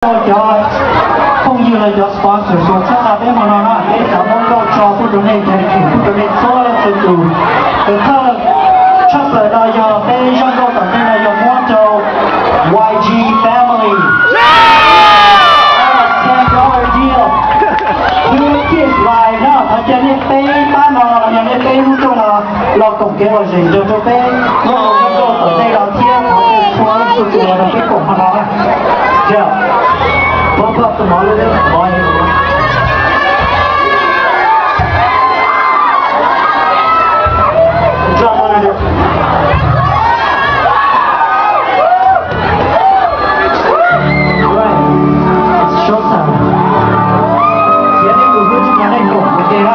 Cov phooj ywg los cov sponsor uas txhawb nqa peb hmo no na, peb xav muab nkauj tso pub rau nej, cov kheem pub rau nej txhua leej txhua tus. Tus thawj tshaj plaws no yog peb zaj nkauj tom ntej no yog muab rau Y G Family. Ten dollar deal. Two kids live no, thov caw nej peb pab no los yog nej peb lub rooj no los koom kev lom zem nrog rau peb muab rau zaj nkauj tom ntej no thiab thov caw txhua leej txhua tus los nrog peb koom hmo no na. Pop up tomorrow, pop up. It's showtime. Cia nej tus hlub tsis nco nej koom ua ke na.